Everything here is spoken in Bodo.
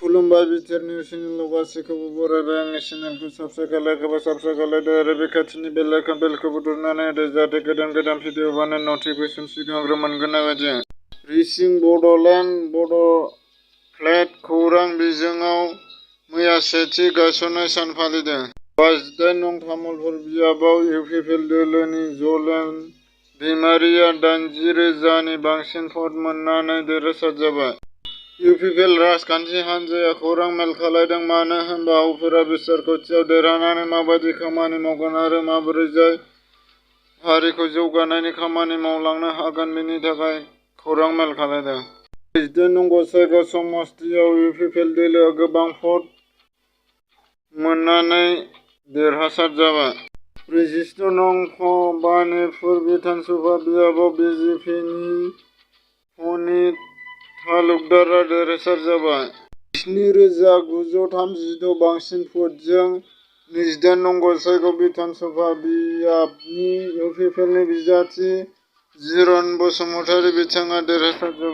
खुलुमबाय बिटिआर निउस चेनेलाव गासैखौबो बरायबाय। आंनि चेनेलखौ साबस्क्राइब खालायदो आरो बे खाथिनि बेल आइकन बेलखौबो थुनानै होदो जाहाथे गोदान भिडिअ होबानो नटिफिकेसन सिगांग्रो मोनगोन बायदि। रिसिं बड'लेण्ड बड'फ्लेट खौरां बिजोङाव मैया सेथि गायसननाय सान फालिदों। 58 नं तामुलपुर बियाबाव इउपिपिएल दोलोनि जलेन दैमारिया 80,000 नि बांसिन भट मोननानै देरहासार जाबाय। इउपिपिएल राजखान्थि हान्जाया खौरां मेल खालामदों मानो होनबा उफेरा बिसायख'थियाव देरहानानै माबायदि खामानि मावगोन आरो माबोरै जाय हारिखौ जौगानायनि खामानि मावलांनो हागोन बेनि थाखाय खौरां मेल खालामदों। 38 नं गसाइगाव समस्तियाव इउपिपिएल दोलोआ गोबां भट मोननानै देरहासार जाबाय। 46 नं भबानिपुर बिधान सभा बियाबाव बिजेपिनि पनित तालुकदारआ देरहासार जाबाय। 7,936 बांसिन भटजों 28 नं गसाइगाव बिधान सभा बियाबनि इउपिपिएलनि बिजाथि जिरन बसुमतारि बिथाङा देरहासार जाबाय।